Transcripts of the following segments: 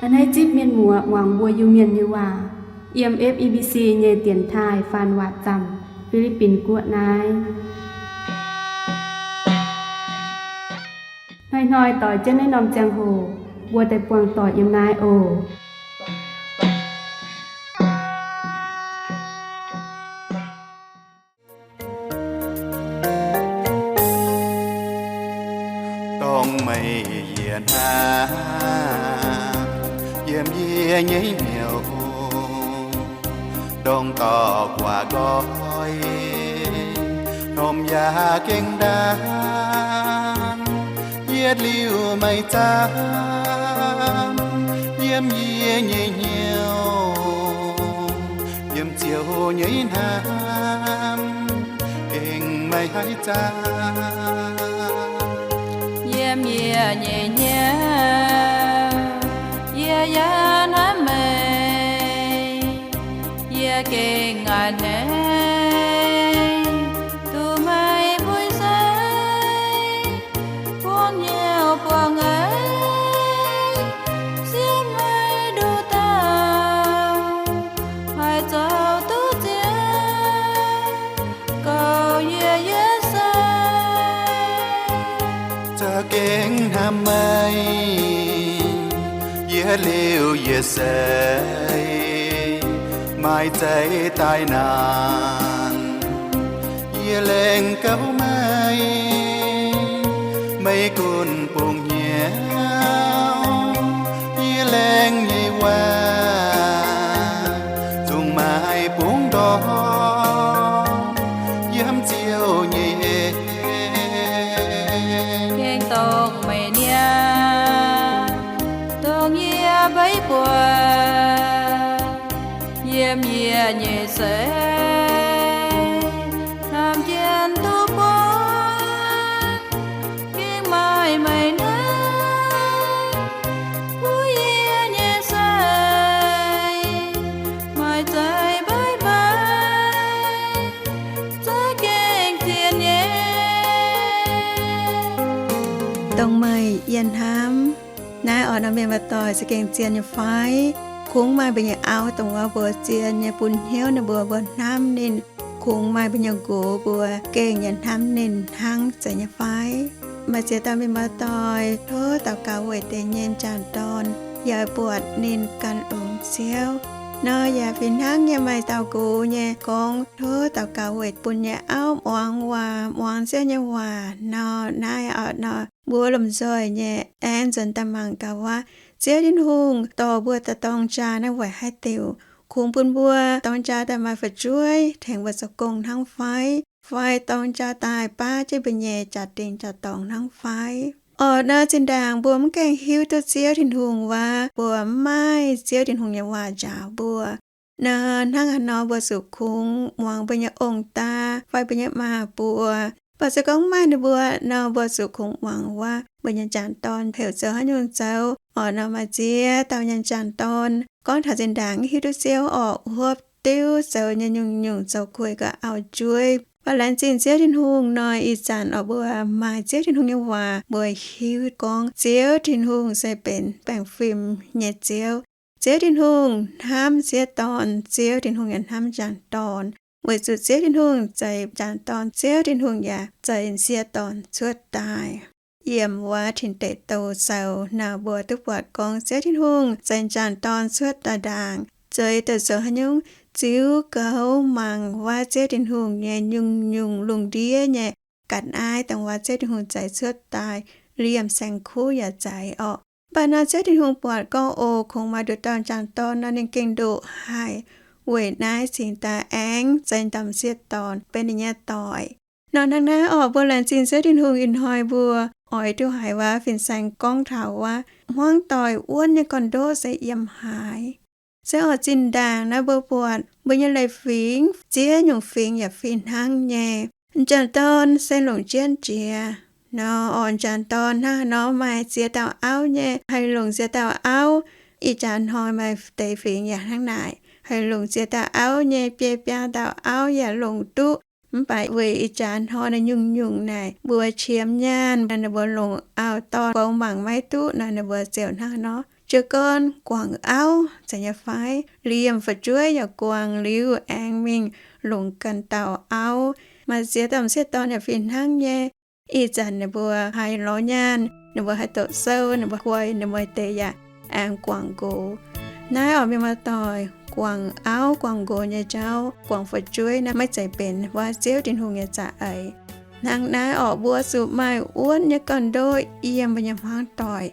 A'hneiv zipv mienh muoz muangx mbuo Iu-Mienh nyei waac yiem F E B C nyei dienx taaih faan waac zaamc, Fi^li^bin Guoqv naaiv. Hnoi-hnoi doix jienv naaiv norm ziangh hoc, mbuo daaih buangh doic yiem naaiv oc. Dongh meih yie hnamv yiem yie nyei hnyouv, ndongc dorc guaax nqoi, hnomv yaac gengh ndaam, yietv liuz meih zaamv yiem yie nyei hnyouv, yiem Ziouv nyei hnamv gengh maiv haih zaah. Yiem yie nyei hnyouv, yie yaac hnamv meih. Yie gengh a'hneiv duqv meih mbuo sai, buangh hnyouv buangh eix, siemv meih nduqc dauh, haih zoux duqv Ziouv gauh yie nyei sai. Za'gengh hnamv meih, yietv liuz yie se maaih zeiz daaih naanc. Yie lengh gauh meih, meih gunv bungx hnyouv. Yie laengz nyei waac zungv maaih bungx ndortv yiem Ziouv nyei en. Gengh dongh meih niaa, dongh yie mbeix buatc yiem yie nyei seix, hnamv jienv duqv buonc, gengh maaih meih naaiv, buov yie nyei sai, maaih zeiz mbaiv mbaiv, za'gengh zien nyei. Dongh meih yie hnamv. Naaiv orqc, norm mienh muoz-doic, za'gengh zien nyei fai? Kungx maaih mbuo nyei auv dongh wuov mbuo zien nyei bun hnyouv ninh mbuo, mbuo hnamv ninh. Kungx maaih mbuo nyei nqox mbuo gengh yaac hnamv ninh hnangv zeiz nyei fai? Maaih ziex dauh mienh muoz-doic tov daux gaux weic deix nyei m'jangc dorn, yaac buatc ninh gan longx Ziouv. Nor yaac fih hnangv nyei maaih dauh nqox nyei gorngv tov daux gaux weic bun nyei auv muangx waac, muangx Ziouv nyei waac nor. Naaiv orqc, nor mbuo lomh nzoih nyei aengx nzuonx daaih mangc gaax wuov, Ziouv Tin-Hungh dorh mbuo daaih dorng jaa naaiv weic haaix diuc? Kungx bun mbuo dorng jaa daaih maaih fu'jueiv tengx mbuo zoux gong hnangv fai? Fai dorng jaa daaih baav jienv mbuo nyei jaa-dingh jaa-dorngx hnangv fai? Orqc, nor zinh ndaangc mbuo mv gaengh hiuv duqv Ziouv Tin-Hungh wuov, mbuo mv maaih Ziouv Tin-Hungh nyei waac njaaux mbuo. Nor hnangv haaix nor mbuo zuqc kungx muangx mbuo nyei ong-daa fai mbuo nyei maa buoz. Mv baac se gorngv mv maaih ninh mbuo nor, mbuo zuqc kungx muangx wuov mbuo nyei m'jangc dorn heuc zoux haaix nyungc zoux. Orqc, nor maaih ziex dauh nyei m'jangc dorn gorngv taux zinh ndaangc hiuv duqv Ziouv orqc, hopv diuv zoux nyei nyungc-nyungc zoux kuinx gauh auv-jueiv. Mv baac laengz zingh Ziouv Tin-Hungh nor, ih zanc orqc mbuo maaih Ziouv Tin-Hungh nyei waac, mbuo hiuv gorngv Ziouv Tin-Hungh se benx baengh fim nyei Ziouv. Ziouv Tin-Hungh hnamv sieqv dorn, Ziouv Tin-Hungh yaac hnamv m'jangc dorn. Weic zuqc Ziouv Tin-Hungh zeix m'jangc dorn, Ziouv Tin-Hungh yaac zeix sieqv dorn cuotv daaih. Yiem wuov Tin Deic Douh sou naaiv mbuo duqv buatc gorngv Ziouv Tin-Hungh zeix m'jangc dorn cuotv daaih ndaangc, zeix daaih zoux haaix nyungc? Ziux gaux mangc wuov Ziouv Tin-Hungh nyei nyungc-nyungc lungh ndiev nyei ga'naaiv dongh wuov Ziouv Tin-Hungh zeix cuotv daaih, liemh saeng-kuv yaac zeix orqc. Mv baac nor Ziouv Tin-Hungh buatc gorngv oc, kungx maaih nduqc dauh m'jangc dorn nor ninh gengh ndoqc haic. Weic naaiv cingx daaih aengx zeix m'daaih sieqv dorn benx ninh nyei doic. Nor hnangv naaiv orqc, mbuo laengz zingh Ziouv Tin-Hungh ih hnoi mbuo oix duqv haiz wuov fin-saeng gorngv taux wuov hmuangv doic wuonv nyei gorn-ndoqv se yiem haaix. Se orqc, zinh ndaangc naaiv mbuo buatc mbuo nyei leiz-fingx, ziex nyungc fingx yaac fih hnangv nyei. M'jangc dorn se longc jienv jiex. Nor orqc, m'jangc dorn hnangv haaix nor maaih ziex dauh auv nyei, haih longc ziex dauh auv. Ih jaax hnoi maaih deix fingx yaac hnangv naaic, haih longc ziex dauh auv nyei, biei biaa dauh auv yaac longc duqv. Mv baac weic ih jaax hnoi naaiv nyungc-nyungc naaic mbuo qiemx nyaanh, ninh mbuo longc auv-dorn goux mangc maiv duqv nor, ninh mbuo ziouc hnangv haaix nor jiu gorn guangc auv zeiz nyei fai? Liemh fu'jueiv yaac guangc liuz aengx mingh longc ganh dauh auv. Maaih ziex dauh m'sieqv dorn yaac fih hnangv nyei. Ih zanc ninh mbuo haiz lorz nyaanh, ninh mbuo haiz doqc sou, ninh mbuo guai, ninh mbuo deix yaac aengx guangc nqox. Naaiv oix mienh muoz-doic, guangc auv guangc nqox nyei jauv, guangc fu'jueiv naaiv maiv zeiz benx wuov Ziouv Tin-Hungh nyei za'eix. Hnangv naaiv orqc, mbuo zuqc maaih wuonv nyei gorn-ndoqv yiem mbuo nyei hmuangv doic,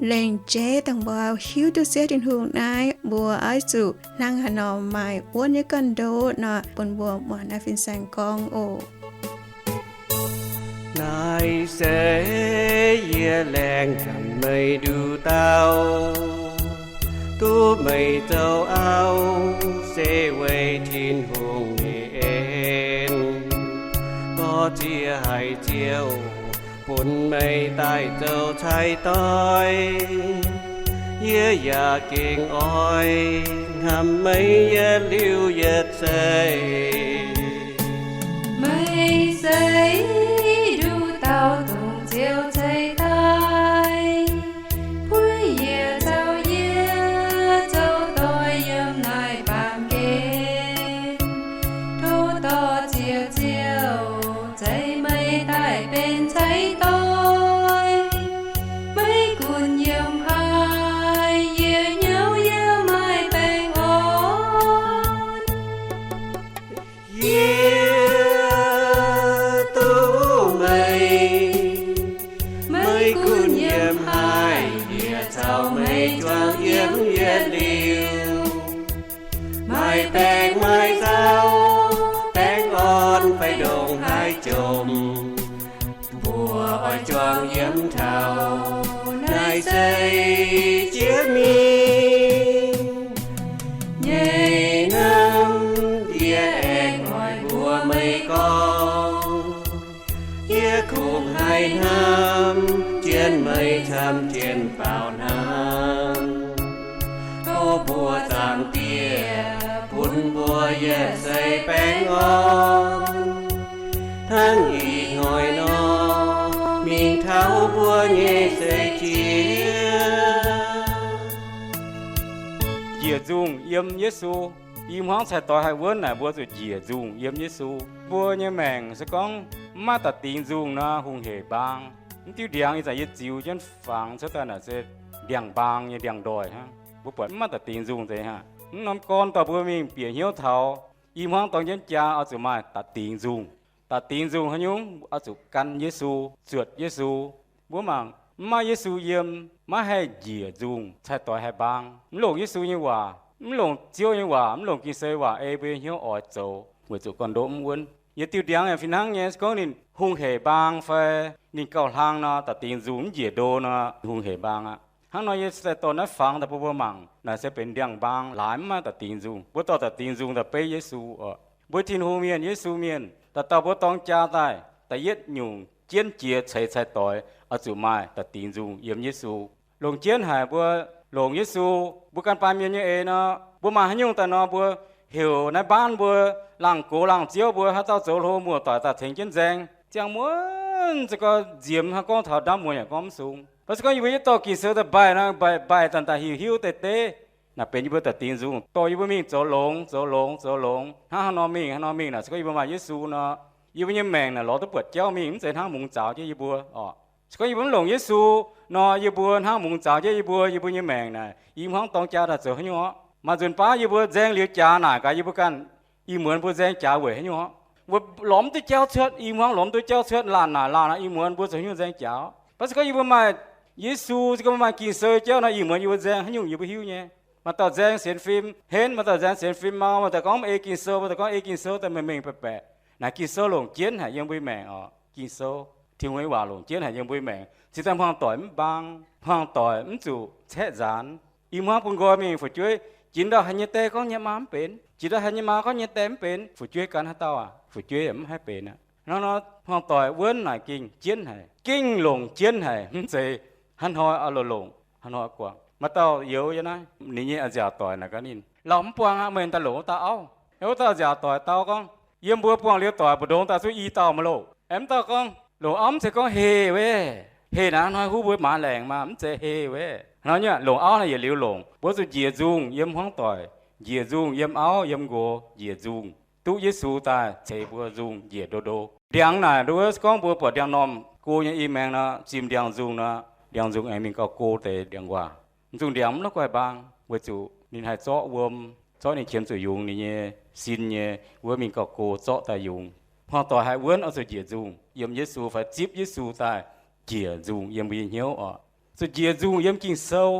lengc jeiv dongh mbuo hiuv duqv Ziouv Tin-Hungh naaiv, mbuo oix zuqc hnangv haaix nor maaih wuonv nyei gorn-ndoqv nor, bun mbuo muangx naaiv fin-saeng gorngv oc. Naaiv se yie laengz gaax meih nduqc dauh, duqv meih zoux auv se weic Tin-Hungh nyei en. Lorz Ziouv haic, Ziouv bun meih daaih zoux cai-doix. Yie yaac gengh oix hnamv meih yietc liuz yietc seix. Meih se nduqc dauh dongh Ziouv ceix daaih, puix yie caux yie zoux doic yiem naaiv baamh gen. Tov dorh Ziouv, Ziouv ceix meih daaih benx cai-doix. Meih gunv yiem haaix, yie hnyouv yiem maaih baengh orn. Yie duqv meih, meih gunv yiem haaix, yie caux meih juangc yiem yietc liuz. Maaih baengh maaih zaux, baengh orn fai ndongc haaix jomc, mbuo oix juangc yiem taux. Naaiv se jiex mingh nyei hnamv, yie aengx oix mbuox meih gorngv, yie kungx haih hnamv jienv meih camv jienv baaux hnangv. Tov mbuo Zaangc Diex bun mbuo yietc seix baengh orn, hnangv ih hnoi nor, mingh taux mbuo nyei seix jiex. Njiec nzungh yiem Yesu. I hmuangv cai-doix haih wuonv naaic, mbuo zuqc njiec nzungh yiem Yesu. Mbuo nyei maengc se gorngv mv maaih da'dingx nzungh nor, hungh hec mbaang. Mv diuh ndiangx ih zanc yie ziux jienv fangx cuotv daaih naaic se ndiangx-mbaang nyei ndiangx-ndoih hnangv. Mbuo buatc mv maaih da'dingx nzungh deix hnangv. Mv norm gorn dorh mbuo mingh bieqc hnyouv taux i hmuangv dorng jienv jaa oix zuqc maaih da'dingx nzungh. Da'dingx nzungh haaix nyungc? Oix zuqc gan Yesu, zuotc Yesu. Mbuo mangc mv maaih Yesu yiem, maiv haih njiec nzungh, cai-doix haih mbaang. Mv longc Yesu nyei waac, mv longc Ziouv nyei waac, mv longc Ging-Sou nyei waac ei mbuo nyei hnyouv oix zoux, weic zuqc gorn-ndoqv mv wuonv. Yietc diuh ndiangx yaac fih hnangv nyei, se gorngv ninh hungh hec mbaang fai ninh gauh hlang nor, da'dingx nzungh mv njiec ndo nor, hungh hec mbaang aqv. Hnangv nor yie se dorh naaiv fangx daaih bun mbuo mangc, naaic se benx ndiangx-mbaang laaix mv maaih da'dingx nzungh. Mbuo dorh da'dingx nzungh daaih beiv Yesu oc. Mbuo Tin-Hungh mienh, Yesu mienh, dauh dauh mbuo dorng jaa daaih, da'yietv nyungc jienv jiex ceix cai-doix oix zuqc maaih da'dingx nzungh yiem Yesu. Longc jienv haic mbuo longc Yesu, mbuo gan baamh mienh nyei eix nor, mbuo maaih haaix nyungc daaih nor, mbuo heuc naaiv mbaanv mbuo, laangh gox laangh ziouv mbuo, haaix dauh zoux hlo muoz-doic daaih tengx jienv nzaeng. Ziangh muonz za'gengh nziemx hnangv gorngv taux ndamv muonz yaac gorngv mv sung. Mv baac se gorngv yie mbuo yietv dorh Ging-Sou daaih mbaih nor, mbaih mbaih daaih daaih hiuv hiuv deix deix, naaic benx yie mbuo da'dingx nzungh, dorh yie mbuo mingh zoux longx zoux longx zoux longx, hnangv haaix nor mingh haaix nor mingh naaic, se gorngv yie mbuo maaih Yesu nor, yie mbuo nyei maengc naaic lorz duqv buatc jauv mingh, mv zeiz hnangv mungz zaux jienv yie mbuo oc. Se gorngv yie mbuo mv longc Yesu nor, yie mbuo hnangv mungz zaux jienv yie mbuo, yie mbuo nyei maengc naaic, i hmuangv dorng jaa daaih zoux haaix nyungc orqc? Maaih nzunc baav yie mbuo nzaeng liuz jaax naaic gaax yie mbuo ganh, ih muonz mbuo nzaeng jaax weic haaix nyungc orqc? Mbuo lorz mv duqv jauv cuotv, i hmuangv lorz mv duqv jauv cuotv, laanh naaic laanh naaic, ih muonz mbuo zoux haaix nyungc nzaeng jaax? Mv baac se gorngv yie mbuo maaih Yesu, se gorngv mbuo maaih Ging-Sou jauv nor, ih muonz yie mbuo nzaeng haaix nyungc yie mbuo hiuv nyei. Maaih dauh nzaeng sienx fim henv, maaih dauh nzaeng sienx fim mau, maaih dauh gorngv mv ei Ging-Sou, maaih dauh gorngv ei Ging-Sou daaih mengh mengh baeqc baeqc. Naaic Ging-Sou longc jienv haic yiem mbuo maengc oc. Ging-Sou, Tin-Hungh nyei waac longc jienv haic yiem mbuo maengc. Cingx daaih hmuangx-doic mv mbaang, hmuangx-doic mv zuqc caeqv nzaanx. I hmuangv bun nqoi mingh fu'jueiv, jiex ndau haaix nyei die gorngv nyei maa mv benx, jiex ndau haaix nyei maa gorngv nyei die mv benx, fu'jueiv gan haaix dauh aac? Fu'jueiv yaac mv haih benx aqv. Hnangv nor hmuangx-doic wuonv naaic gengh jienv haic, gengh longc jienv haic, mv zeiz hnangv hnoi oix longc, hnangv hnoi oix guangc. Maaih dauh youz yiem naaiv, ninh nyei a'nziaauc doic naaic gan ninh, lauh mv buangh aqv, meih daaih longc wuov dauh auv. Wuov dauh a'nziaauc doic dau gorngv, yiem mbuo buangh liuz doic mbu'ndongx daaih zuqc i dauh maiv loh. Aengx mv dauh gorngv, longc auv mv zeiz gorngv heh wuov. Heh naaic hnoi huv mbuo maaz laengc maah, mv zeiz heh wuov. Hnangv nor nyei, longc auv naaiv yietc liuz longc. Mbuo zuqc njiec nzungh yiem hmuangv doic, njiec nzungh yiem auv yiem nqox, njiec nzungh duqv Yesu daaih ceix mbuo nzungh njiec ndo ndo. Ndiangx naaic nduov se gorngv mbuo buatc ndiangx-normh go nyei i maengx nor, zimh ndiangx-nzungh nor, ndiangx-nzungh aengx mingh gauh go deix ndiangx-waac. Nzungh ndiangx mv la'guaih mbaang, weic zuqc ninh haih zorqv wuom, zorqv ninh qiemx zuqc yungz ninh nyei sin nyei wuov mingh gauh go zorqv daaih yungz. Hmuangv doic haih wuonv oix zuqc njiec nzungh yiem Yesu fai zipv Yesu daaih njiec nzungh yiem mbuo nyei hnyouv oc. Zuqc njiec nzungh yiem Ging-Sou,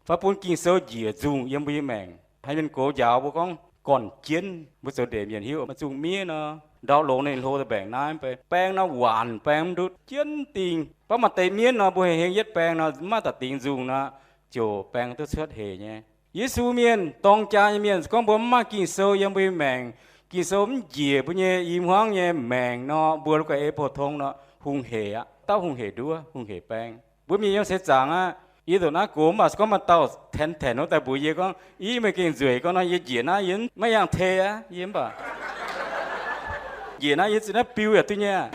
fai bun Ging-Sou njiec nzungh yiem mbuo nyei maengc. Haaix mienh gox njaaux mbuo gorngv gorn-jienv, mbuo zoux ndeic mienh hiuv, maaih zungh miev nor, ndau longx ninh hlo daaih mbaengc naaiv, baeng nor waanc baeng mv ndutv jienv dingh. Mv baac maaih deix miev nor mbuo hengx hengx yietv baeng nor mv maaih daaih dingx nzungh nor, ziouc baeng duqv cuotv hec nyei. Yesu mienh, dorng jaa nyei mienh, gorngv mbuo mv maaih Ging-Sou yiem mbuo nyei maengc, Ging-Sou mv njiec mbuo nyei i hmuangv nyei maengc nor, mbuo la'guaih ei pou-tong nor, hungh hec aqv. Dauh hungh hec nduov, hungh hec baeng. Mbuo mienh yiem seix zaangc aqv, yie ndongc naaiv gox mv baac se gorngv maaih dauh taenx taenx wuov daaih mbuox yie gorngv, Ih, meih gengh nzueic gorngv nor, yie njiec naaiv yie maiv yangh te aqv, yie mv baac njiec naaiv yie zinh naaiv biu yaac duqv nyei aqv.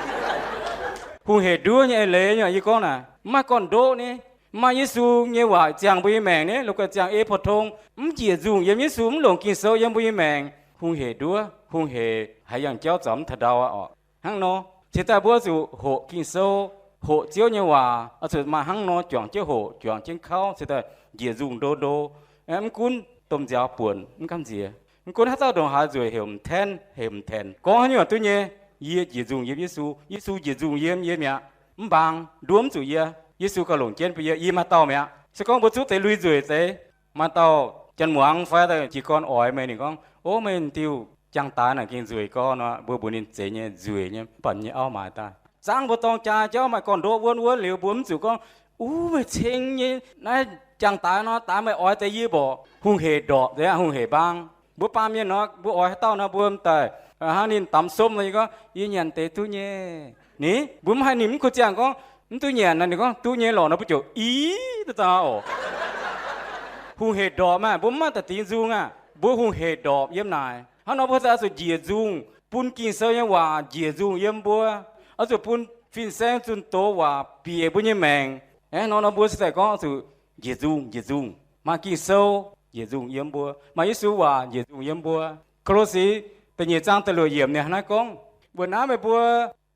Hungh hec nduov nyei eix leiz nyei yie gorngv naaic, mv maaih gorn-ndoqv ni, mv maaih Yesu nyei waac ziangh mbuo nyei maengc ni, la'guaih ziangh ei pou-tong, mv njiec nzungh yiem Yesu, mv longc Ging-Sou yiem mbuo nyei maengc, hungh hec nduov, hungh hec haiz yangh jauv zaux mv taux ndau aqv oc. Hnangv nor, cingx daaih mbuo zuqc hoqc Ging-Sou, hoqc Ziouv nyei waac, oix zuqc maaih hnangv nor juangc jienv hoqc, juangc jienv kauv, cingx daaih njiec nzungh ndo ndo. Mv gunv domh nziaaux buonc mv gamh nziex, mv gunv haaix dauh ndongc haaix nzueic heuc m'tenv heuc m'tenc, gorngv haaix nyungc duqv nyei, yie njiec nzungh yiem Yesu, Yesu njiec nzungh yiem yie mi'aqv. Mv mbaang nduov mv zuqc yie, Yesu gauh longc jienv bun yie, yie maaih dauh mi'aqv. Se gorngv mbuo zuqv deix lui-nzueic deix, maaih dauh janx-muangz fai jiez gorn oix meih, ninh gorngv, Ov, meih diuh jangx daaix naaic gengh nzueic gorn nor, mbuo mbuox ninh zeiz nyei, nzueic nyei, mv baac nyei auv maaiz daaih. Zaangv mbuo dorng jaa jauv maaih gorn-ndoqv wuonv wuonv liuz, mbuo mv zuqc gorngv, Uv, meih ceng nyei naaiv jangx daaix nor, daaix meih oix deix yie mborqc. Hungh hec ndorpc, hungh hec mbaang. Mbuo baamh mienh nor, mbuo oix haaix dauh nor, mbuo m'daaih hnangv ninh damx somv nor, yie gorngv, Yie nyanc deix duqv nyei. Ni, mbuo mv haih ninh mv kuh ziangh gorngv, Mv duqv nyanc nor, ninh gorngv, Duqv nyei lorqc nor, mbuo ziouc i daaih oc. Hungh hec ndorpc maah, mbuo mv maaih daaih dingx nzung aqv. Mbuo hungh hec ndorpc yiem naaic. Hnangv nor mbuo oix zuqc njiec nzungh, bun Ging-Sou nyei waac njiec nzungh yiem mbuo. Oix zuqc bun fin-saeng zunh doz waac bieqc mbuo nyei maengc. Hnangv nor nor mbuo se daaih gorngv oix zuqc njiec nzungh, njiec nzungh. Maaih Ging-Sou njiec nzungh yiem mbuo. Maaih Yesu waac njiec nzungh yiem mbuo. Ko^lo^si da'nyeic zaang da'luoqc yiemc ninh hnangv naaiv gorngv, Weic naaiv meih mbuo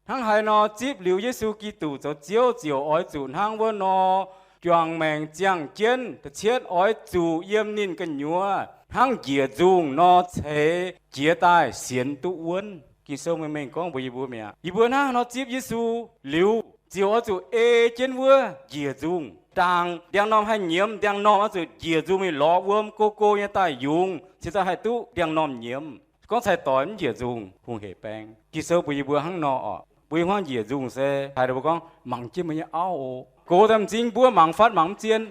hnangv haaix nor zipv liuz Yesu Giduc zoux Ziouv ziouc oix zuqc hnangv wuov nor juangc maengc ziangh jienv. Da'cietv, oix zuqc yiem ninh gu'nyuoz hnangv njiec nzungh nor ceix jiez daaih sienx duqv wuonv. Ging-Sou mengh mengh gorngv mbuox yie mbuo mi'aqv. Yie mbuo hnangv haaix nor zipv Yesu liuz, ziouc oix zuqc ei jienv wuov njiec nzungh. Ndaangc ndiangx-normh haih nyiemz, ndiangx-normh oix zuqc njiec nzungh mingh lorz wuom go go nyei daaih yungz, cingx daaih haih duqv ndiangx-normh nyiemz. Gorngv cai-doix mv njiec nzungh, hungh hec baeng. Ging-Sou mbuox yie mbuo hnangv nor oc. Mbuo nyei hmuangv njiec nzungh se haiz mbuo gorngv, Mangc jienv meih nyei auv oc. Gox daaih m'zing mbuo mangc fatv mangc mv zien.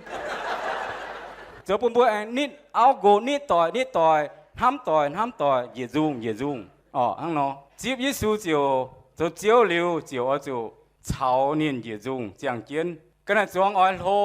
Zoux bun mbuo aengx nitv auv nqox, nitv doic nitv doic, hnamv doic hnamv doic, njiec nzungh njiec nzungh. Orqc, hnangv nor zipv Yesu ziouc zoux Ziouv liuz ziouc oix zuqc caux ninh njiec nzungh ziangh jienv. Ga'naaiv zuangx oix hlo,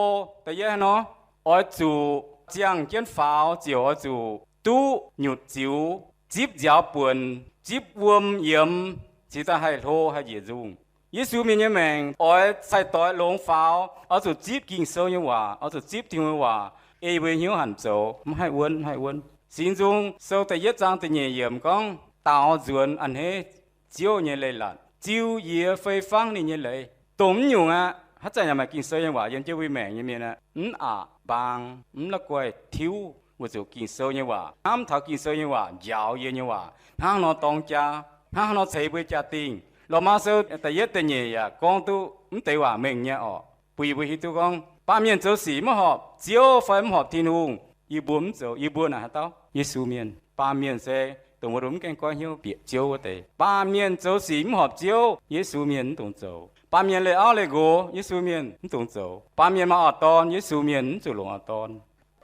da'yietv hnangv nor, oix zuqc ziangh jienv faaux ziouc oix zuqc duqv nyutc ziux, zipv nziaaux buonc, zipv wuom yiemx, cingx daaih haih hlo haih njiec nzungh. Yesu mienh nyei maengc oix cai-doix longx faaux, oix zuqc zipv Ging-Sou nyei waac, oix zuqc zipv Tin-Hungh nyei waac, ei mbuo hnyouv hanc zoux, mv haih wuonv, mv haih wuonv. Singx Nzung Sou da'yietv zaang da'nyeic yiemc gorngv, Daaux nzuonx a'hneiv Ziouv nyei leiz-latc, ziux yiex fei fangv ninh nyei leiz. Dongh mv nyungc aqv. Haaix zanc yaac maaih Ging-Sou nyei waac yiem jienv mbuo maengc nyei mienh aqv, mv aqc mbaang, mv la'guaih tiuv, weic zuqc Ging-Sou nyei waac, hnamv taux Ging-Sou nyei waac njaaux yie nyei waac hnangv haaix nor dorng jaa, hnangv haaix nor ceix mbuo jaa-dingh. Lomaa Sou da'yietv da'nyeic yaac gorngv duqv mv deix waac mengh nyei orqc. Bun yie mbuo hiuv duqv gorngv baamh mienh zoux sic maiv horpc Ziouv fai mv horpc Tin-Hungh, yie mbuo mv zoux. Yie mbuo naaic haaix dauh? Yesu mienh. Baamh mienh se dongh wuov mv gaengh goiv hnyouv bieqc Ziouv wuov deix. Baamh mienh zoux sic mv horpc Ziouv, Yesu mienh mv dungx zoux. Baamh mienh leih auv leih nqox, Yesu mienh mv dungx zoux. Baamh mienh maaih auv-dorn, Yesu mienh mv zuqc longc auv-dorn.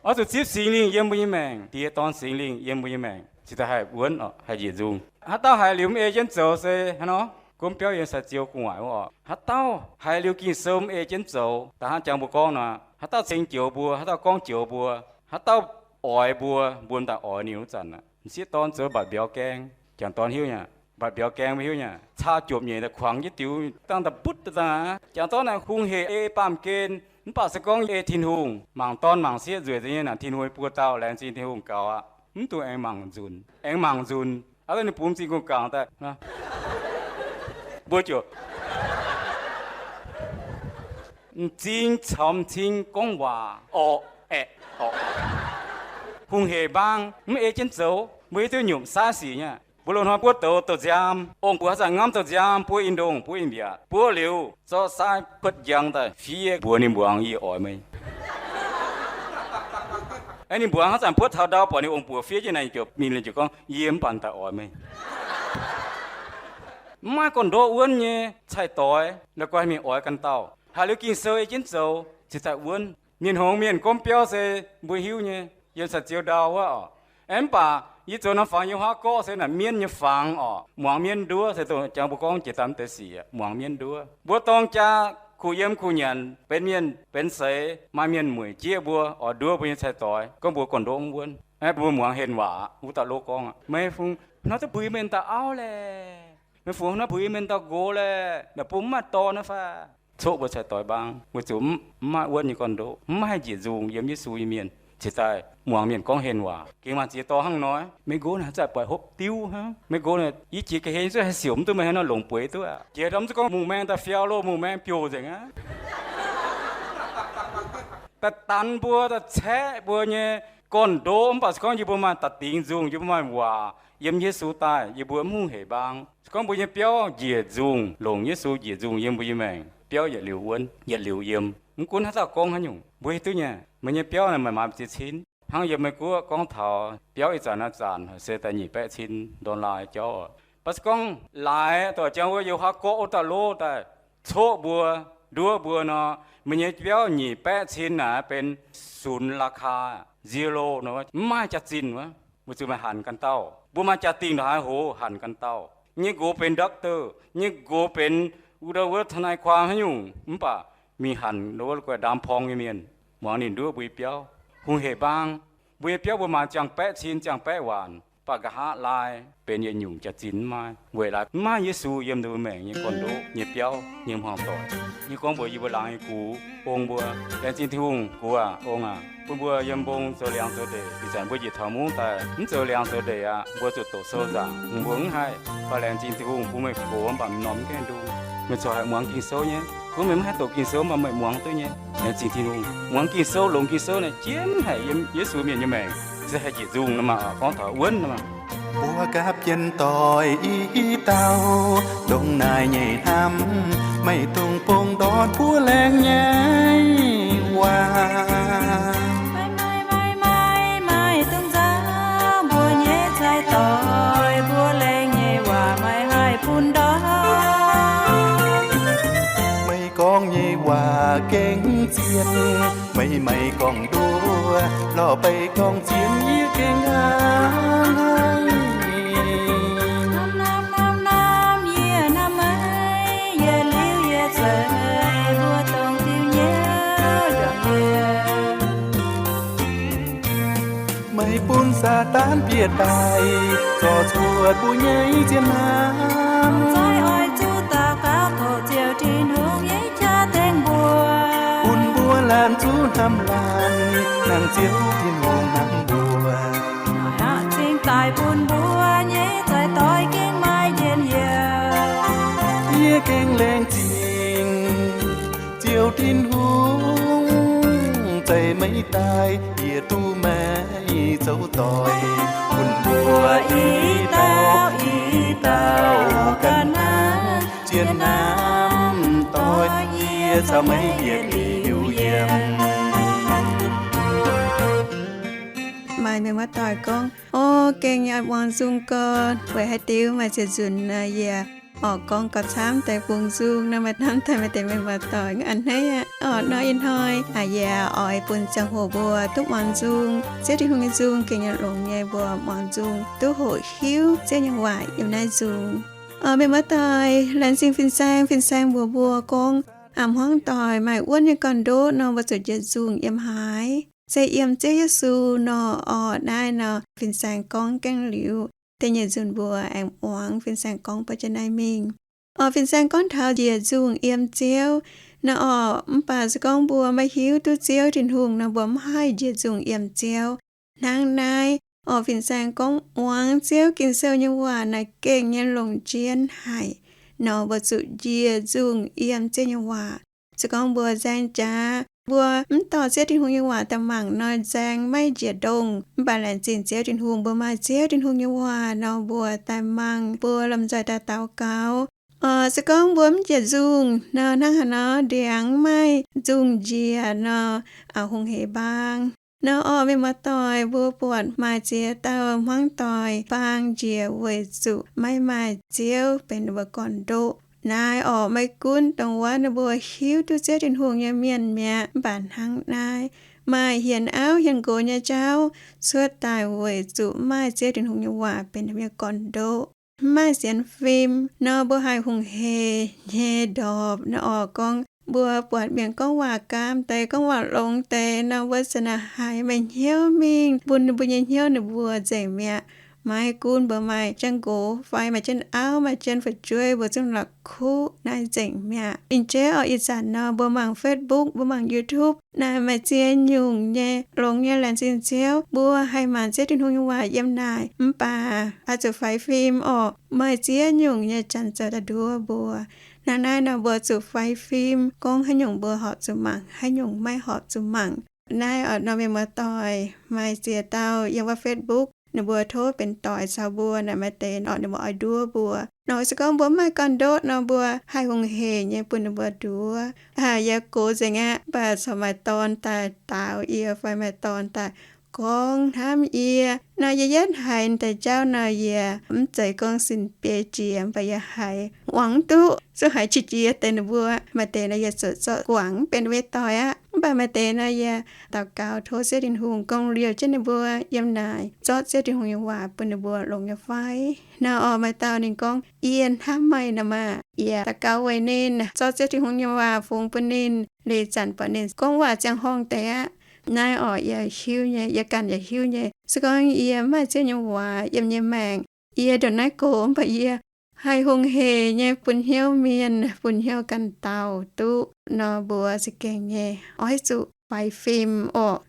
Oix zuqc zipv Singx Lingh yiem mbuo nyei maengc, Diex, Dorn, Singx Lingh yiem mbuo nyei maengc, cingx daaih haih wuonv, haih njiec nzungh. Haaix dauh haiz liuz mv ei jienv zoux se hnangv nor, gomv biauv yiem sai Ziouv gu'nguaaic wuov orqc. Haaix dauh haiz liuz Ging-Sou mv ei jienv zoux, da'hnangv jangx mbuo gorngv nor, haaix dauh ceng joux mbuo, haaix dauh gorngv joux mbuo, haaix dauh oix mbuo, mbuo m'daaih oix ninh wuov zanc aqv. M'sieqv dorn zoux mbatc mbiauz gaeng, jangc dorn hiuv nyei. Mbatc mbiauz gaeng mbuo hiuv nyei. Caa jopc nyeic daaih kuangx jienv diux, dangh da'butv daaih dangh aqv. Jangc dorn naaic hungh hec ei baamh gen, Mv baac se gorngv ei Tin-Hungh mangc dorn mangc sieqv nzueic nyei naaic, Tin-Hungh buo dauh laengz zingh Tin-Hungh gaux aqv. Mv dungx aengx mangc nzunc, aengx mangc nzunc. Aav daaih ninh bungx zingh gong-gaangc daaih, mbuo ziouc m'zing caux m'zing gorngv waac orqc aeqv, orqc. Hungh heic mbaang, mv ei jienv zoux, mbuo hiuv duqv nyungc sai sic nyei. Mbuo loz-hnoi buov douz douh nziaam, ong-buoc haaix zanc ngamv douh nziaam buov in ndongh, buov in mbiaatc, buov liuz zorqv sai kuotv njang daaih fiev mbuox ninh mbuangz, yie oix meih. Aeqv, ninh mbuangz haaix zanc buov taux ndau buatc ninh ong-buoc fiev jienv naaic, ziouc mingh liuz ziouc gorngv, yie mv baac daaih oix meih. Mv maaih gorn-ndoqv wuonv nyei cai-doix la'guaih mingh oix ganh dauh. Haiz liuz Ging-Sou ei jienv zoux cingx daaih wuonv. Mienh hngongx mienh gomv biauv se mbuo hiuv nyei, yiem caux ziou ndau wuov oc. Aeqv, mv baac yie zoux norm fangx yiem haav gorqv se naaic mienv nyei fangx oc. Muangx mienv nduov se dongh jangx mbuo gorngv jiex daaih mv deix sic, muangx mienv nduov. Mbuo dorng jaa kuh yiem kuh nyanc, benx mienh benx seix, maaih mienh mueic jieqv mbuo oix nduov mbuo nyei cai-doix, gorngv mbuo gorn-ndoqv mv wuonv. Aeqv, mbuo muangx henh waac wuov dauh lov gorngv aqv, meih fungx hnoi duqv mbuox meih dauh auv laeh? Meih fungx hnoi duqv mbuox meih dauh nqox laeh? Naaic bung mv maaih dorn aqv fai? Coqv mbuo cai-doix mbaang, weic zuqc mv maaih wuonv nyei gorn-ndoqv, mv maaih haih njiec nzungh yiem Yesu nyei mienh. Cingx daaih muangx mienh gorngv henh waac, gengh maaih ziex dorh hnangv nor, meih nqox naaic haaix zanc buatc hopv diuv hnangv, meih nqox naaic i jiex ga'hlen zuqc haih siouc mv duqv, meih haaix nor longc bueix duqv aqv. Jiex ndorm mv zuqc gorngv mungh maeng daaih fiau loh, mungh maeng biouh nzengc aqv. Daaih danx mbuo, daaih caeqv mbuo nyei gorn-ndoqv. Mv baac se gorngv yie mbuo maaih da'dingx nzungh, yie mbuo maaih waac yiem Yesu daaih, yie mbuo mv hungh heic mbaang. Se gorngv mbuo nyei biauv njiec nzungh, longc Yesu njiec nzungh yiem mbuo nyei maengc, biauv yietc liuz wuonv, yietc liuz yiem. Mv gunv haaix dauh gorngv haaix nyungc, mbuo hiuv duqv nyei, meih nyei biauv naaic maaih maaih ziex cin. Hnangv yiem Meiv Guoqv gorngv taux biauv ih zanc naaiv zanc se daaih nyic baeqv cin dollar jauv oc. Mv baac se gorngv laaix doic jangx wuov yiem haav gorqv wuov dauh lov daaih coqv mbuo, nduov mbuo nor, meih nyei biauv nyic baeqv cin naaic benx sunx ราคา, zero nor, mv maaih jaax-zinh wuov. Weic zuqc meih hanc ganh dauh. Mbuo maaih jaa-dingh ndongc haaix hoz hanc ganh dauh. Yie nyei nqox benx doctor, yie nyei nqox benx wuov, wuov ทนายความ haaix nyungc, mv baac mingh hanc wuov guaix ndaam porng nyei mienh, muangx ninh nduov mbuo nyei biauv. Hungh heic mbaang, mbuo nyei biauv mbuo maaih ziangh baeqv cin ziangh baeqv waanc, mv baac nqa'haav laai benx yietc nyungc jaax-zinh mv maaih. Weic laaix mv maaih Yesu yiem mbuo maengc nyei gorn-ndoqv nyei biauv nyei hmuangv doic. Yie gorngv mbuox yie mbuo laangz nyei gux, ong mbuo, laengz zingh Tin-Hungh. Gux aac, ong aac, bun mbuo yiem mbong zoux liangx zoux ndeic. Ih zanc mbuo njiec taux mungv daaih mv zoux liangx zoux ndeic aqv, mbuo zuqc doqc sou nzaangc, mbuo mv haih. Mv baac laengz zingh Tin-Hungh bun meih gox mv baac m'normh mv gaengh ndung. Meih corc haih muangx Ging-Sou nyei. Gunv meih mv haih doqc Ging-Sou, mv baac meih muangx duqv nyei. Laengz zingh Tin-Hungh. Muangx Ging-Sou, longx Ging-Sou naaic jienv haic yiem Yesu mienh nyei maengc, se haih njiec nzungh nor maah, gorngv taux wuonv nor maah. Mbuo gapv jienv doic i dauh, dongh naaiv nyei hnamv, maiv dungx bungx ndortv buo laengz nyei waac. Maiv, maiv, maiv, maiv dungx nzauh mbuo nyei cai-doic, buo laengz nyei waac maiv haih bun ndortv. Meih gorngv nyei waac gengh zien, meih maiv gorngv nduov, lorh beiv gorngv zien yie gengh hnangv haic. Hnamv, hnamv, hnamv, hnamv yie hnamv meih, yietc liuz yietc zeiz mbuo dongh diuh nyouv juangc yie. Meih bun Saadaan bieqc daaih, zorc cuotv mbuo nyei zien hnamv. Zai oix zuqc daux gaux tov Ziouv Tin-Hungh nyei qaqv tengx mbuo, bun mbuo laanh zuqc hnamv laanh, nangh Ziouv Tin-Hungh hnamv mbuo. Hnangv cingx daaih bun mbuo nyei cai-doic gengh maaih njien-youh. Yie gengh laengz zingh Ziouv Tin-Hungh, zeiz meih daaih yie duqv meih zoux doic, bun mbuo i dauh i dauh ganh hnangv zien hnamv doic, yie caux meih yietc liuz yiem. Maaih mienh muoz-doic gorngv, o, gengh yaac muangx nzung gau, weic haaix diuc maaih ziex nzunc naaic yie orqc gorngv gauh camv deix bungx nzung nor, maaih hnamv daaih maaih deix mienh muoz-doic a'hneiv aqv. Orqc nor ih hnoi aac, yie oix bun ziangh hoc mbuo duqv muangx nzung, Ziouv Tin-Hungh nyei nzung gengh nyei longx nyei, mbuo muangx nzung duqv hoqc hiuv Ziouv nyei waac yiem naaiv nzung. Orqc mienh muoz-doic, laengz zingh fin-saeng. Fin-saeng mbuox mbuo gorngv, a'hmuangv doic maaih wuonv nyei gorn-ndoqv nor, mbuo zuqc njiec nzungh yiem haaix? Se yiem Ziouv Yesu nor. Orqc naaiv nor fin-saeng gorngv gaengh liuz, da'nyeic nzunc mbuo aengx muangx fin-saeng gorngv ba'jienv naaiv mingh. Orqc fin-saeng gorngv taux njiec nzungh yiem Ziouv, Naaiv orqc, mv baac se gorngv mbuo maiv hiuv duqv Ziouv Tin-Hungh nor, mbuo mv haih njiec nzungh yiem Ziouv. Hnangv naaiv orqc, fin-saeng gorngv muangx Ziouv Ging-Sou nyei waac naaic gengh nyei longc jienv haic nor, mbuo zuqc njiec nzungh yiem Ziouv nyei waac. Se gorngv mbuo nzaeng jaax, mbuo mv dorh Ziouv Tin-Hungh nyei waac daaih mangc nor, nzaeng maiv njiec ndongh. Mv baac laengz zingh Ziouv Tin-Hungh, mbuo maaih Ziouv Tin-Hungh nyei waac nor, mbuo daaih mangc, mbuo lomh nzoih daaih daux gaux. Orqc, se gorngv mbuo mv njiec nzungh nor, hnangv haaix nor ndiangx maiv nzungh njiec nor, aqc hungh hec mbaang. Naaiv orqc, mienh muoz-doic, mbuo buatc maaih ziex dauh hmuangv doic mbaang njiec weic zuqc maiv maaih Ziouv benx ninh mbuo gorn-ndoqv. Naaiv orqc, maiv gunv dongh wuov ninh mbuo hiuv duqv Ziouv Tin-Hungh nyei mienh mi'aqv, mv baac hnangv naaiv maaih hienx auv hienx nqox nyei jauv cuotv daaih weic zuqc mv maaih Ziouv Tin-Hungh nyei waac benx ninh mbuo nyei gorn-ndoqv, mv maaih sienx fim nor, mbuo haih hungh hec nyei ndorpc. Naaiv orqc, gorngv mbuo buatc mienh gorngv waac gaam deix, gorngv waac longx deix nor, mbuo za'naaic haiz meih hnyouv mingh bun ninh mbuo nyei hnyouv ninh mbuo nzengc mi'aqv. Maiv gunv mbuo maaih jienv nqox fai maaih jienv auv, maaih jienv fu'jueiv, mbuo zungv la'kuqv naaiv nzengc mi'aqv. Ih jeiv orqc, ih zanc nor mbuo mangc Facebook, mbuo mangc YouTube naaic, maaih ziex nyungc nyei longx nyei laengz zingh Ziouv, mbuo haih maanc Ziouv Tin-Hungh nyei waac yiem naaic. Mv baac oix zuqc faix fim orqc, maaih ziex nyungc nyei janx zoux daaih nduov mbuo. Hnangv naaiv nor, mbuo zuqc faix fim, gorngv haaix nyungc mbuo horpc zuqc mangc, haaix nyungc maiv horpc zuqc mangc. Naaiv orqc, nor mienh muoz-doic, maaih ziex dauh yiem wuov Facebook, ninh mbuo tov benx doic caux mbuo naaic, maaih deix orqc, ninh mbuo oix nduov mbuo nor. Se gorngv mbuo mv maaih gorn-ndoqv nor, mbuo haih hungh hec nyei bun ninh mbuo nduov. Yie gox nzengc aqv, mv baac corc maaih dorn daaih daaux yie fai maaih dorn daaih gorngv hnamv yie nor, yie yietv haiz deix jauv nor, yie mv zeiz gorngv sin biei jiex, mv baac yie haiz muangx duqv, zuqc haiz qiex jiez deix ninh mbuo. Maaih deix nor, yie zuqc zorqv guangc benx mbuo nyei doic aqv. Mv baac maaih deix nor, yie daux gaux tov Ziouv Tin-Hungh gong liouh jienv ninh mbuo yiem naaic, zorqv Ziouv Tin-Hungh nyei waac bun ninh mbuo longx nyei fai. Naaiv orqc, maaih dauh ninh gorngv, Yie hnamv meih nor maah! Yie daux gaux weic ninh, zorqv Ziouv Tin-Hungh nyei waac fungx bun ninh. Liuz zanc buatc ninh gorngv waac ziangh horngh deix aqv. Naaiv orqc, yie hiuv nyei, yie ganh yaac hiuv nyei. Se gorngv yie mv maaih Ziouv nyei waac yiem nyei maengc, yie ndongc naaiv gox, mv baac yie haih hungh hec nyei bun hnyouv mienh, bun hnyouv ganh dauh duqv nor, mbuo za'gengh nyei oix zuqc faix fim orqc.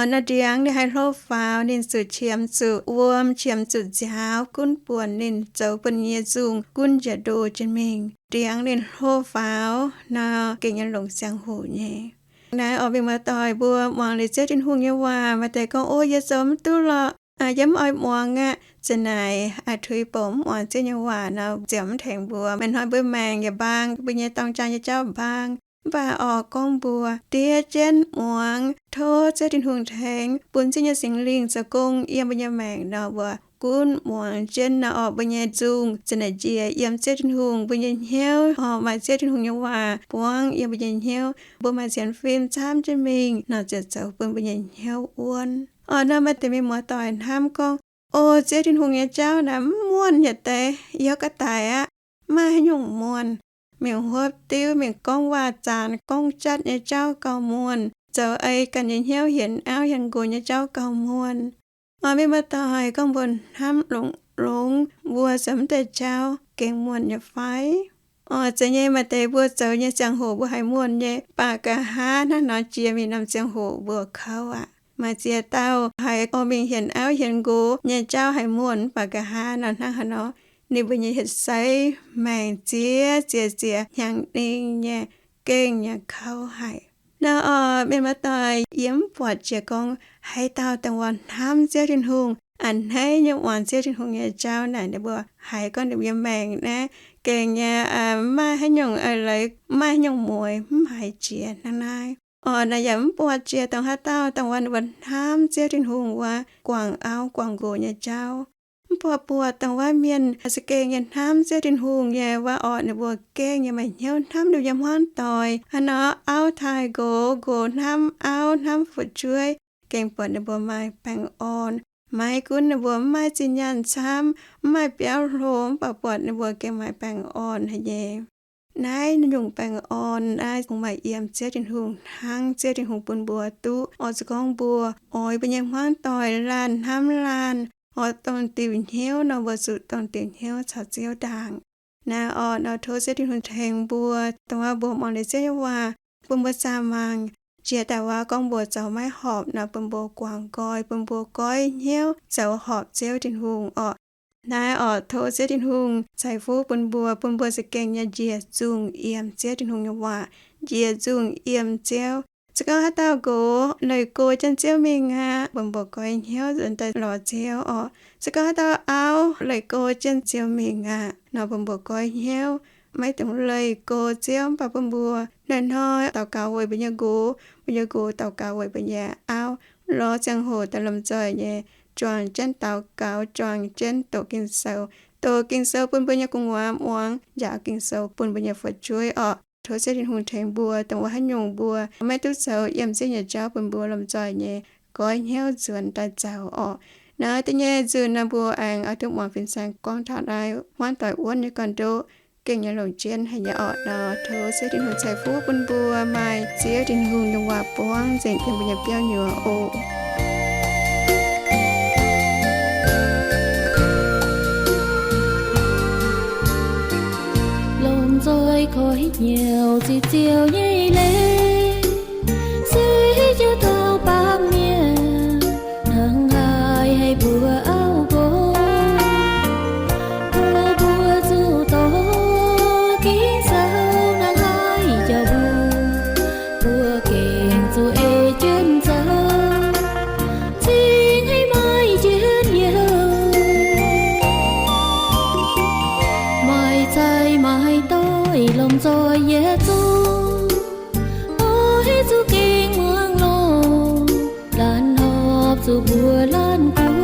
Nor ndiangx ninh haih hlo faaux, ninh zuqc qiemx zuqc wuom, qiemx zuqc nziaaux, gunv buonc ninh zoux bun nyei nzungh gunv njiec ndo jienv mingh. Ndiangx ninh hlo faaux nor, gengh nyei longc ziangh hoc nyei. Naaiv orqc, mienh muoz-doic, mbuo muangx liuz Ziouv Tin-Hungh nyei waac, maaih deix gorngv, O, yie zoux mv duqv lorqc, yie mv oix muangx aqv. Za'naaic a'tuix bouc mv muangx Ziouv nyei waac nor, ziouc mv tengx mbuo. Meih hnoi mbuo maengc yaac mbaang, mbuo nyei dorng jaa nyei jauv mbaang. Mv baac orqc, gorngv mbuo diev jienv muangx, tov Ziouv Tin-Hungh tengx, bun Ziouv nyei Singx Lingh zoux gong yiem mbuo nyei maengc nor, mbuo gunv muangx jienv nor orqc, mbuo nyei nzungh za'naaic njiec yiem Ziouv Tin-Hungh mbuo nyei hnyouv orqc, maaih Ziouv Tin-Hungh nyei waac buangv yiem mbuo nyei hnyouv, mbuo maaih sienx fim camv jienv mingh nor, ziouc zoux bun mbuo nyei hnyouv wuonv. Orqc, nor maaih deix mienh muoz-doic hnamv gorngv, O, Ziouv Tin-Hungh nyei jauv naaic mv muonh yietc deix, yie gauh daic aqv, mv maaih haaix nyungc muonh. Mingh hopv diuv, mingh gorngv waac-zaanc, gorngv jatv nyei jauv gauh muonh, zoux ei ganh nyei hnyouv hienx auv hienx nqox nyei jauv gauh muonh. Orqc, mienh muoz-doic, gorngv mbuo hnamv longx-longx, mbuo zoux mv deix jauv gengh muonh nyei fai? Orqc, zeiz nyei, maaih deix mbuo zoux nyei ziangh hoc mbuo haiz muonh nyei, mv baac nqa'haav hnangv nor jiex mingh norm ziangh hoc mbuo kouv aqv. Maaih ziex dauh haiz orqc, mingh hienx auv hienx nqox nyei jauv haiz muonh, mv baac nqa'haav nor hnangv haaix nor, ninh mbuo nyei hietc seix maengc ziex ziex ziex hnyangx-ning nyei, gengh nyei kouv haic. Nor orqc, mienh muoz-doic, yie mv buatc jiex gorngv haaix dauh dongh wuov hnamv Ziouv Tin-Hungh, a'hneiv nyei muangx Ziouv Tin-Hungh nyei jauv naaic, ninh mbuo haiz gorngv ninh mbuo nyei maengc naaiv gengh nyei, mv maaih haaix nyungc eix leiz, mv maaih haaix nyungc mueix, mv haiz jiex hnangv naaiv. Orqc, naaic yaac mv buatc jiex dongh haaix dauh dongh wuov ninh mbuo hnamv Ziouv Tin-Hungh wuov guangc auv guangc nqox nyei jauv. Mv baac buatc dongh wuov mienh za'gengh nyei hnamv Ziouv Tin-Hungh nyei wuov orqc, ninh mbuo gengh nyei maaih hnyouv hnamv ninh mbuo nyei hmuangv doic. Hnangv nor auv taaih nqox, nqox hnamv auv, hnamv fu'jueiv, gengh buatc ninh mbuo maaih baengh orn. Maiv gunv ninh mbuo mv maaih zinh nyaanh camv, mv maaih biauv hlo, mv baac buatc ninh mbuo gengh maaih baengh orn haic nyei. Naaiv nyungc baengh orn naaiv kungx maaih yiem Ziouv Tin-Hungh hnangv. Ziouv Tin-Hungh bun mbuo duqv. Orqc, se gorngv mbuo oix mbuo nyei hmuangv doic laanh hnamv laanh, oix dongh diuc hnyouv nor, mbuo zuqc dongh diuc hnyouv caux Ziouv ndaangc. Naaiv orqc, nor tov Ziouv Tin-Hungh tengx mbuo, dongh wuov mbuo muangx liuz Ziouv nyei waac, bun mbuo zaah mangc, jiex daaih waac gorngv mbuo zoux maiv horpc nor, bun mbuo guangc nqoi, bun mbuo goiv hnyouv zoux horpc Ziouv Tin-Hungh orqc. Naaiv orqc, tov Ziouv Tin-Hungh ceix fuqv bun mbuo, bun mbuo za'gengh nyei njiec nzungh yiem Ziouv Tin-Hungh nyei waac, njiec nzungh yiem Ziouv. Se gorngv haaix dauh nqox leih go jienv Ziouv mingh aqv, bun mbuo goiv hnyouv nzuonx daaih lorz Ziouv orqc. Se gorngv haaix dauh auv leih go jienv Ziouv mingh aqv nor, bun mbuo goiv hnyouv, maiv dungx leih go Ziouv. Mv baac bun mbuo hnoi-hnoi daux gaux weic mbuo nyei nqox, mbuo nyei nqox daux gaux weic mbuo nyei auv, lorz ziangh hoc daaih lomh nzoih nyei juangc jienv daux gaux, juangc jienv doqc Ging-Sou. Doqc Ging-Sou bun mbuo nyei gu'nguaaz muangx, njaaux Ging-Sou bun mbuo nyei fu'jueiv orqc. Tov Ziouv Tin-Hungh tengx mbuo, dongh wuov haaix nyungc mbuo maiv duqv zoux yiem Ziouv nyei jauv, bun mbuo lomh nzoih nyei goiv hnyouv nzuonx daaih zoux orqc. Naaiv da'nyeic nzunc naaiv mbuo aengx oix duqv muangx fin-saeng gorngv taux naaiv hmuangv doic wuonv nyei gorn-ndoqv, gengh nyei longc jienv haic nyei orqc. Nor tov Ziouv Tin-Hungh ceix fuqv bun mbuo maaih Ziouv Tin-Hungh nyei waac buangv nzengc yiem mbuo nyei biauv nyuoz oc. Lomh nzoih koi hnyouv ziqc Ziouv nyei leiz, se jauv taux baamh mienh hnangv haaix haih mbuox auv nqox, tov mbuo zuqc doqc Ging-Sou hnangv haaix jauv mbuo, mbuo gengh zuqc ei jienv zoux, cingx haih maaih njien-youh. Maaih zaaix maaih doix lomh nzoih yietc zungv, oix zuqc gengh muangx longx, laanh horpc zuqc mbuox laanh gunv.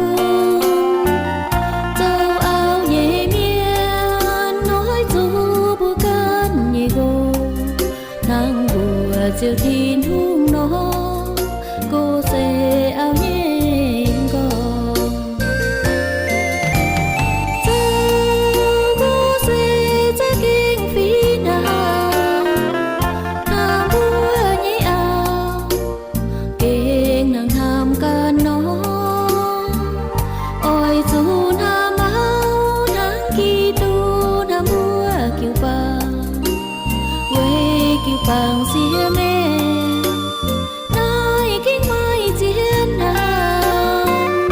Zoux auv nyei mienh oix zuqc mbuox ganh nyei nqox, hnangv mbuox Ziouv Tin-Hungh nor, nqox se auv nyei nqorngv. Zoux nqox se za'gengh fih hnangv naaiv mbuo nyei auv, gengh hnangv hnamv ganh nor. Oix zuqc hnamv auv hnangv Giduc hnamv mbuo jiu-baang, weic jiu-baang siex maengc, naaiv gengh maaih zien hnamv.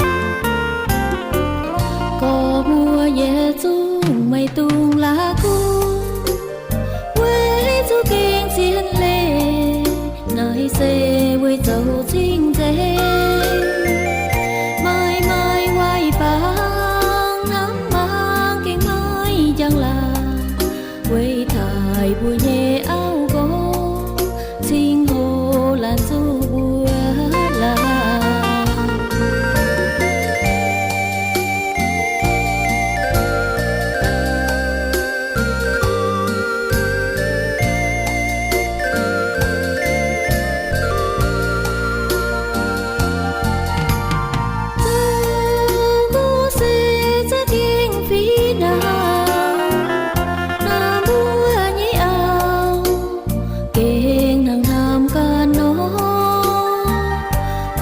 Gorx muoz yietc zungv maiv dungx la'kuqv, weic zuqc gengh zien leiz, naaiv se weic zoux cing-nzengc. Maaih maaih waaic-baang hnamv mangc gengh maaih njang-laangc, weic taaih mbuo nyei auv nqox cing-hoc laanh zuqc mbuo laanh. Zoux nqox se za'gengh fih hnangv naaiv mbuo nyei auv, gengh hnangv hnamv ganh nor.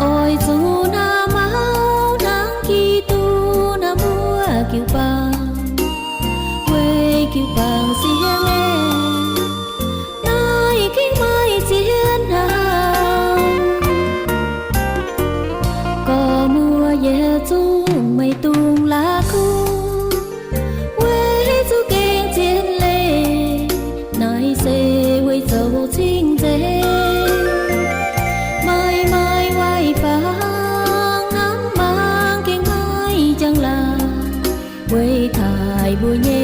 Oix zuqc hnamv auv hnangv Giduc hnamv mbuo jiu-baang, weic jiu-baang siex maengc, naaiv gengh maaih zien hnamv. Gorx muoz yietc zungv maiv dungx la'kuqv, weic zuqc gengh zien leiz, naaiv se weic zoux cing-nzengc. Maaih maaih waaic-baang hnamv mangc gengh maaih njang-laangc, weic taaih mbuo nyei